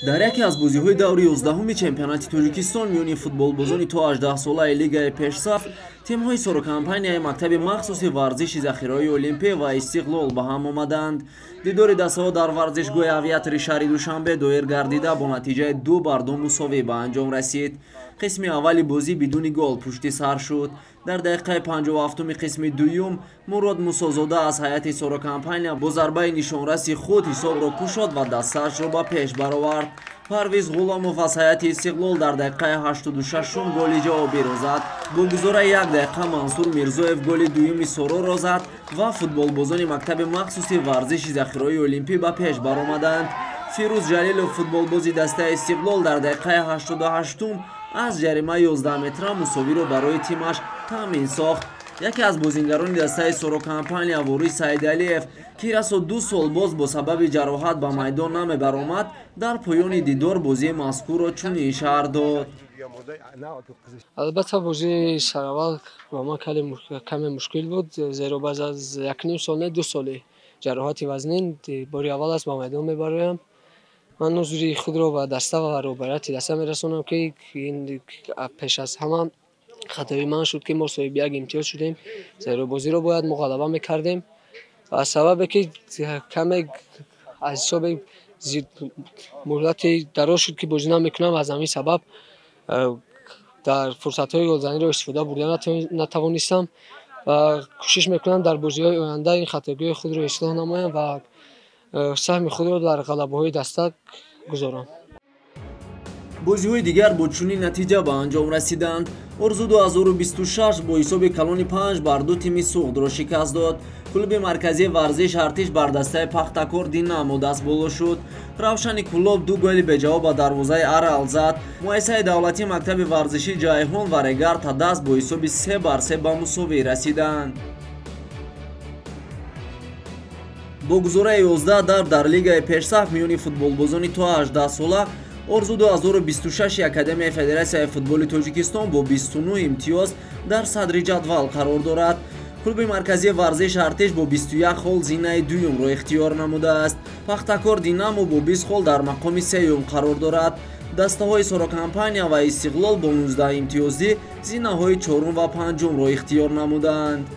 Дар яке аз бозиҳои даври 11-уми чемпионати Тоҷикистон миёни футболбозони то 18-солаи лигаи пешсаф тимҳои Сорокампанияи мактаби махсуси варзиши захираҳои Олимпӣ ва Истиқлол ба ҳам омаданд. Дидори дастаҳо дар варзишгоҳи Авиатори шаҳри Душанбе доир гардида бо натиҷаи 2-2 мусовӣ ба анҷом расид. Қисми аввали бозӣ бидуни гол пушти сар шуд. Дар дақиқаи 57-уми қисми дуюм Мурод Мусозода аз ҳайати Сорокампания бо зарбаи нишонраси худ ҳисобро кушод ва дастаашро ба пеш баровард. Парвиз Ғуломов аз ҳайати Истиқлол дар дақиқаи 86-ум голи ҷавобиро зад. Бо гузораи як дақиқа Мансур Мирзоев голи дуюми Сороро зад ва футболбозони мактаби махсуси варзиши захираҳои Олимпӣ ба пеш баромаданд. Фирӯз Ҷалилов, футболбози дастаи Истиқлол, дар дақиқаи 88-ум аз ҷаримаи 11 метра мусовиро барои тимаш таъмин сохт. Яке аз бозингарони дастаи Сорокампания Ворис Саидалиев, ки расо 2 сол боз бо сабаби ҷароҳат ба майдон намебаромад, дар поёни дидор бозии мазкурро чунин шарҳ дод. Албатта, бозии сараввал ба ман каме мушкил буд, зеро баъд аз 1,5 сол, не, 2 соли ҷароҳати вазнин бори аввал аст ба майдон мебароям. Ман узри худро ба даста ва роҳбарияти даста мерасонам, ки ин пеш аз ҳама хатои ман шуд, ки мо соҳиби як имтиёз шудем, зеро бозиро бояд мо ғалаба мекардем. Ва сабабе ки каме аз ҳисоби муҳлати дароз шуд, ки бозӣ намекунам, аз ҳамин сабаб дар фурсатҳои голзаниро истифода бурда натавонистам ва кӯшиш мекунам дар бозиҳои оянда ин хатогиҳои худро ислоҳ намоям ва саҳми худро дар ғалабаҳои даста гузорам. Бозиҳои дигар бо чунин натиҷа ба анҷом расиданд. Орзу 2026 бо ҳисоби калони 5-2 тими Суғдро шикаст дод. Клуби марказии варзиш Артиш бар дастаи Пахтакор Динамо дастболо шуд. Равшани Кулоб 2 голи беҷавоб ба дарвозаи Арал зад. Муассисаи давлатии мактаби варзиши Ҷайҳун ва Регар Тадаст бо ҳисоби 3-3 ба мусовӣ расиданд. Бо гузораи 11 давр дар лигаи пешсаф миёни футболбозони то 18 сола Орзу 2026 Академияи Федератсияи футболи Тоҷикистон бо 29 имтиёз дар садри ҷадвал қарор дорад. Клуби марказии варзиш Артиш бо 21 хол зинаи дуюмро ихтиёр намудааст. Пахтакор Динамо бо 20 хол дар мақоми сеюм қарор дорад. Дастаҳои Сорокампания ва Истиқлол бо 19 имтиёзӣ зинаҳои чорум ва панҷумро ихтиёр намудаанд.